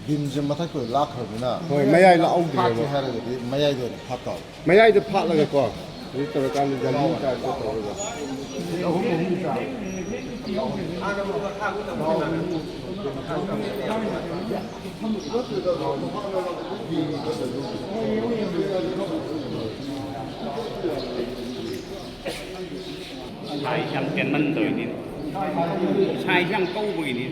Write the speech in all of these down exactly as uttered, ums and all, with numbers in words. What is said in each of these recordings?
ꯕꯤꯝꯁꯦ ꯃꯊꯛꯇ ꯑꯣꯏꯅ ꯂꯥꯛꯈ꯭ꯔꯕꯅꯤꯅ, ꯍꯣꯏ, ꯃꯌꯥꯏ ꯂꯥꯛꯍꯧꯗ꯭ꯔꯦꯕ꯫ ꯐꯥꯠꯀꯦ ꯍꯥꯏꯔꯒꯗꯤ ꯃꯌꯥꯏꯗ ꯑꯣꯏꯅ ꯐꯥꯠ ꯇꯥꯕ꯫ ꯃꯌꯥꯏꯗ ꯐꯥꯠꯂꯒꯀꯣ, ꯍꯧꯖꯤꯛ ꯇꯧꯔꯀꯥꯟꯗ ꯖꯂꯤ ꯇꯥꯏꯞꯇ ꯇꯧꯔꯒ꯫ ꯁꯥꯏ ꯌꯥꯝ ꯇꯦꯟꯃꯟ ꯇꯧꯔꯤꯅꯤ꯫ ꯁꯥꯏꯁꯤ ꯌꯥꯝ ꯀꯧꯕꯒꯤꯅꯤ꯫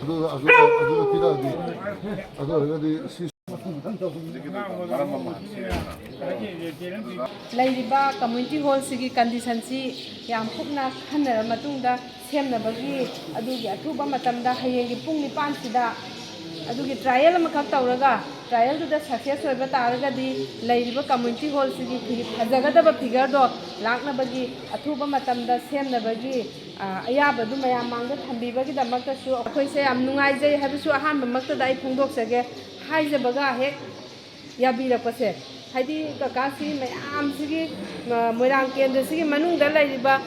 ꯑꯗꯨ, ꯑꯗꯨ, ꯑꯗꯨ ꯄꯤꯔꯛꯑꯗꯤ, ꯑꯗꯨ ꯑꯣꯏꯔꯒꯗꯤ ꯁꯤ ꯂꯩꯔꯤꯕ ꯀꯝꯃ꯭ꯌꯨꯅꯤꯇꯤ ꯍꯣꯜꯁꯤꯒꯤ ꯀꯟꯗꯤꯁꯟꯁꯤ ꯌꯥꯝ ꯀꯨꯞꯅ ꯈꯟꯅꯔ ꯃꯇꯨꯡꯗ ꯁꯦꯝꯅꯕꯒꯤ, ꯑꯗꯨꯒꯤ ꯑꯊꯨꯕ ꯃꯇꯝꯗ ꯍꯌꯦꯡꯒꯤ ꯄꯨꯡ ꯅꯤꯄꯥꯟꯁꯤꯗ ꯑꯗꯨꯒꯤ ꯇ꯭ꯔꯥꯏꯌꯦꯜ ꯑꯃꯈꯛ ꯇꯧꯔꯒ, ꯇ꯭ꯔꯥꯏꯌꯦꯜꯗꯨꯗ ꯁꯛꯁꯦꯁ ꯑꯣꯏꯕ ꯇꯥꯔꯒꯗꯤ ꯂꯩꯔꯤꯕ ꯀꯝꯃ꯭ꯌꯨꯅꯤꯇꯤ ꯍꯣꯜꯁꯤꯒꯤ ꯐꯤ-, ꯐꯖꯒꯗꯕ ꯐꯤꯒꯔꯗꯣ ꯂꯥꯛꯅꯕꯒꯤ ꯑꯊꯨꯕ ꯃꯇꯝꯗ ꯁꯦꯝꯅꯕꯒꯤ, ꯑ, ꯑꯌꯥꯕꯗꯨ ꯃꯌꯥꯝ ꯃꯥꯡꯗ ꯊꯝꯕꯤꯕꯒꯤꯗꯃꯛꯇꯁꯨ ꯑꯩꯈꯣꯏꯁꯦ ꯌꯥꯝ ꯅꯨꯡꯉꯥꯏꯖꯩ ꯍꯥꯏꯕꯁꯨ ꯑꯍꯥꯟꯕꯃꯛꯇꯗ ꯑꯩ ꯐꯣꯡꯗꯣꯛꯆꯒꯦ꯫ ꯍꯥꯏꯖꯕꯒ ꯍꯦꯛ ꯌꯥꯕꯤꯔꯛꯄꯁꯦ, ꯍꯥꯏꯗꯤ ꯀꯀꯥꯁꯤ ꯃꯌꯥꯝꯁꯤꯒꯤ, ꯑ, ꯃꯣꯏꯔꯥꯡ ꯀꯦꯟꯗ꯭ꯔꯁꯤꯒꯤ ꯃꯅꯨꯡꯗ ꯂꯩꯔꯤꯕ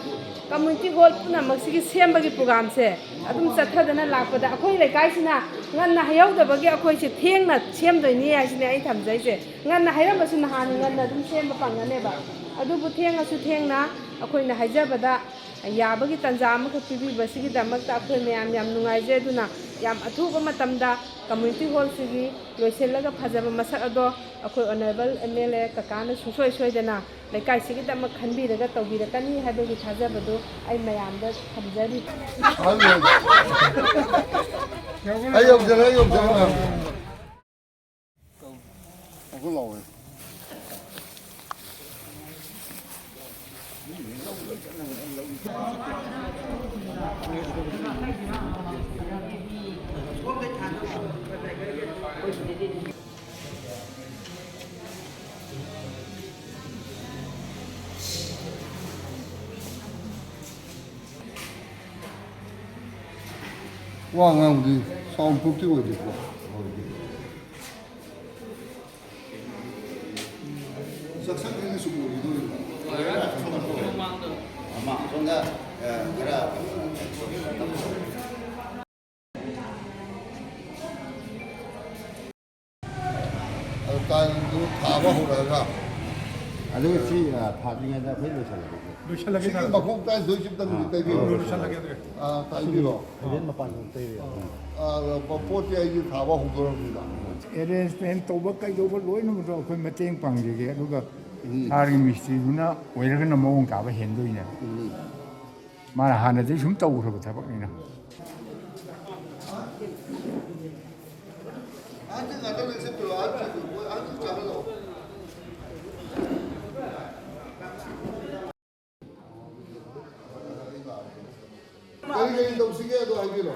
ꯀꯝꯃ꯭ꯌꯨꯅꯤꯇꯤ ꯍꯣꯜ ꯄꯨꯝꯅꯃꯛꯁꯤꯒꯤ ꯁꯦꯝꯕꯒꯤ ꯄ꯭ꯔꯣꯒ꯭ꯔꯥꯝꯁꯦ ꯑꯗꯨꯝ ꯆꯠꯊꯗꯅ ꯂꯥꯛꯄꯗ, ꯑꯩꯈꯣꯏ ꯂꯩꯀꯥꯏꯁꯤꯅ ꯉꯟꯅ ꯍꯩꯍꯧꯗꯕꯒꯤ ꯑꯩꯈꯣꯏꯁꯦ ꯊꯦꯡꯅ ꯁꯦꯝꯗꯣꯏꯅꯤ ꯍꯥꯏꯁꯤꯅꯦ ꯑꯩ ꯊꯝꯖꯩꯁꯦ꯫ ꯉꯟꯅ ꯍꯩꯔꯝꯃꯁꯨ ꯅꯍꯥꯟ ꯉꯟꯅ ꯑꯗꯨꯝ ꯁꯦꯝꯕ ꯐꯪꯒꯅꯦꯕ꯫ ꯑꯗꯨꯕꯨ ꯊꯦꯡꯉꯁꯨ ꯊꯦꯡꯅ ꯑꯩꯈꯣꯏꯅ ꯍꯥꯏꯖꯕꯗ ꯌꯥꯕꯒꯤ ꯇꯥꯟꯖꯥ ꯑꯃꯈꯛ ꯄꯤꯕꯤꯕꯁꯤꯒꯤꯗꯃꯛꯇ ꯑꯩꯈꯣꯏ ꯃꯌꯥꯝ ꯌꯥꯝ ꯅꯨꯡꯉꯥꯏꯖꯩ꯫ ꯑꯗꯨꯅ ꯌꯥꯝ ꯑꯊꯨꯕ ꯃꯇꯝꯗ ꯀꯝꯃ꯭ꯌꯨꯅꯤꯇꯤ ꯍꯣꯜꯁꯤꯒꯤ ꯂꯣꯏꯁꯤꯜꯂꯒ ꯐꯖꯕ ꯃꯁꯛ ꯑꯗꯣ ꯑꯩꯈꯣꯏ ꯑꯣꯅꯔꯦꯕꯜ ꯑꯦꯝ ꯑꯦꯜ ꯑꯦ ꯀꯀꯥꯅ ꯁꯨꯡꯁꯣꯏ ꯁꯣꯏꯗꯅ ꯂꯩꯀꯥꯏꯁꯤꯒꯤꯗꯃꯛ ꯈꯟꯕꯤꯔꯒ ꯇꯧꯕꯤꯔꯛꯀꯅꯤ ꯍꯥꯏꯕꯒꯤ ꯊꯥꯖꯕꯗꯨ ꯑꯩ ꯃꯌꯥꯝꯗ ꯊꯝꯖꯔꯤ꯫ ꯑꯩ ꯌꯧꯖꯔꯦ, ꯑꯩ ꯌꯧꯖꯔꯦ꯫ ꯑꯩꯈꯣꯏ ꯂꯥꯛꯑꯣ꯫ ꯋꯥ ꯉꯥꯡꯕꯗꯤ ꯁꯥꯎꯟ ꯄ꯭ꯔꯨꯐꯇꯤ ꯑꯣꯏꯗꯦꯀꯣ꯫ ꯆꯥꯛꯁꯪꯁꯤꯅ ꯁꯨꯝ ꯑꯣꯏꯈꯤꯗꯣꯔꯤꯕ꯫ ꯑꯃ ꯑꯁꯣꯝꯗ, ꯑ, ꯈꯔ ꯑꯗꯨ ꯇꯥꯏꯜꯗꯨ ꯊꯥꯕ ꯍꯧꯔꯛꯑꯒ꯫ ꯑꯗꯨꯒ ꯁꯤ, ꯑ, ꯊꯥꯗ꯭ꯔꯤꯉꯩꯗ ꯑꯩꯈꯣꯏ ꯂꯣꯏꯁꯜꯂꯒꯦ꯫ ꯂꯣꯏꯁꯜꯂꯒꯦ ꯁꯤꯒꯤ ꯊꯥꯔꯒꯦ꯫ ꯃꯈꯣꯡ ꯇꯥꯏꯜ ꯂꯣꯏ ꯆꯤꯞꯇꯅ ꯑꯥ, ꯇꯩꯕꯤꯔꯣ꯫ ꯂꯣꯏꯁꯜꯂꯒꯦ ꯑꯗꯨꯒ꯫ ꯑꯥ, ꯇꯥꯏꯕꯤꯔꯣ꯫ ꯐꯖꯅ ꯃꯄꯥꯟ ꯊꯣꯛ ꯇꯩꯕ ꯌꯥꯗ꯭ꯔꯣ? ꯑꯥ, ꯄꯣꯠꯇꯤ ꯑꯩꯗꯤ ꯊꯥꯕ ꯍꯧꯗꯣꯔꯕꯅꯤꯅ꯫ ꯑꯦꯔꯦꯟꯖꯃꯦꯟ ꯇꯧꯕ ꯀꯩꯗꯧꯕ ꯂꯣꯏꯅꯃꯛꯇꯣ ꯑꯩꯈꯣꯏ ꯃꯇꯦꯡ ꯄꯥꯡꯖꯒꯦ꯫ ꯑꯗꯨꯒ ꯎꯝ꯫ ꯁꯥꯔꯒꯤ ꯃꯤꯁꯇ꯭ꯔꯤꯗꯨꯅ ꯑꯣꯏꯔꯒꯅ ꯃꯑꯣꯡ ꯇꯥꯕ ꯍꯦꯟꯗꯣꯏꯅꯦ꯫ ꯎꯝ꯫ ꯃꯥꯅ ꯍꯥꯟꯅꯗꯒꯤ ꯁꯨꯝ ꯇꯧꯈ꯭ꯔꯕ ꯊꯕꯛꯅꯤꯅ꯫ ꯀꯔꯤ ꯀꯔꯤ ꯇꯧꯁꯤꯒꯦ ꯑꯗꯣ ꯍꯥꯏꯕꯤꯔꯣ꯫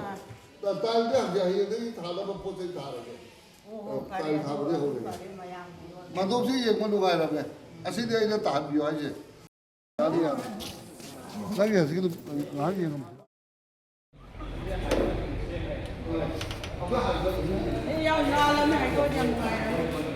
ꯇꯥꯏꯜꯗꯤ ꯍꯧꯖꯤꯛ ꯍꯌꯦꯡꯗꯒꯤ ꯊꯥꯅꯕ ꯄꯣꯠ ꯆꯩ ꯊꯥꯔꯒꯦ꯫ ꯑꯣ, ꯍꯣ, ꯐꯔꯦ꯫ ꯇꯥꯏꯜ ꯊꯥꯕꯗꯤ ꯍꯧꯔꯒꯦ꯫ ꯐꯔꯦ, ꯃꯌꯥꯝ꯫ ꯃꯥꯟꯗꯣꯞꯁꯤ ꯌꯦꯡꯕ ꯅꯨꯡꯉꯥꯏꯔꯝꯃꯦ꯫ ꯑꯁꯤꯗꯤ ꯑꯩꯅ ꯇꯥꯍꯟꯕꯤꯌꯨ ꯍꯥꯏꯁꯦ꯫ ꯌꯥꯅꯤ, ꯌꯥꯅꯤ꯫ ꯅꯪꯒꯤ ꯍꯧꯖꯤꯛꯀꯤꯗꯣ ꯉꯥꯏꯍꯥꯛ ꯌꯦꯡꯉꯝꯃꯣ꯫ ꯑꯩ ꯌꯥꯝ ꯅꯥꯜꯂꯅꯤ ꯍꯥꯏꯗꯣꯛꯑꯗꯤ ꯌꯥꯝ ꯅꯨꯡꯉꯥꯏꯔꯅꯤ꯫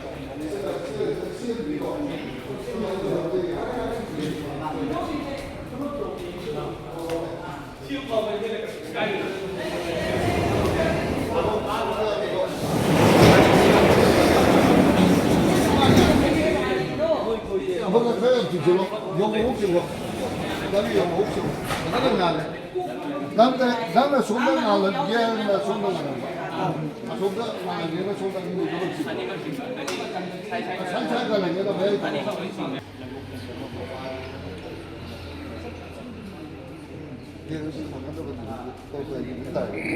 ꯑꯃꯒ ꯈꯔ ꯌꯥꯝ ꯆꯤꯡꯁꯤꯜꯂꯣ꯫ ꯌꯣꯡ ꯑꯃꯨꯛ ꯆꯤꯡꯉꯣ꯫ ꯅꯪ ꯌꯣꯡ ꯑꯃꯨꯛ ꯆꯤꯡꯉꯣ꯫ ꯐꯖꯅ ꯉꯥꯜꯂꯦ꯫ ꯅꯪꯅ, ꯅꯪꯅ ꯁꯣꯝꯗ ꯉꯥꯜꯍꯟꯒꯦ ꯍꯥꯏꯔꯒꯅ ꯁꯣꯝꯗ ꯉꯥꯜꯍꯟꯕ꯫ ꯑꯁꯣꯝꯗ ꯉꯥꯜꯍꯟꯒꯦꯅ ꯁꯣꯝꯗ ꯑꯅꯤꯃꯛ ꯆꯤꯡꯉꯣ꯫ ꯁꯥꯏ ꯁꯥꯏ ꯉꯥꯜꯍꯟꯒꯦꯅ ꯃꯌꯥꯏ ꯇꯧꯔꯣ꯫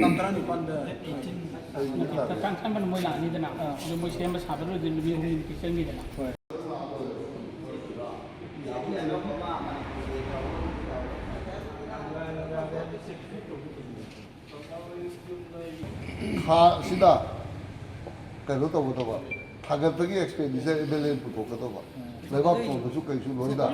ꯇꯥꯡ ꯇꯔꯥꯅꯤꯄꯥꯟꯗ ꯇꯥꯡ ꯇꯔꯥꯅꯤꯄꯥꯟꯗ ꯃꯣꯏ ꯂꯥꯛꯑꯅꯤꯗꯅ, ꯑꯗꯨ ꯃꯣꯏ ꯁꯦꯝꯕ ꯁꯥꯕꯗ ꯅꯨꯃꯤꯠ ꯍꯨꯝꯅꯤꯃꯨꯛꯇꯤ ꯆꯪꯅꯤꯗꯅ꯫ ꯈꯥ ꯁꯤꯗ ꯀꯩꯅꯣ ꯇꯧꯒꯗꯕ, ꯊꯥꯡꯒꯠꯄꯒꯤ ꯑꯦꯛꯁꯄꯦꯟꯗꯤꯆꯔ ꯑꯦꯝ ꯑꯦꯜ ꯑꯦꯅ ꯄꯨꯊꯣꯛꯀꯗꯕ, ꯂꯩꯕꯥꯛ ꯇꯣꯟꯕꯁꯨ ꯀꯩꯁꯨ ꯂꯣꯏꯅ꯫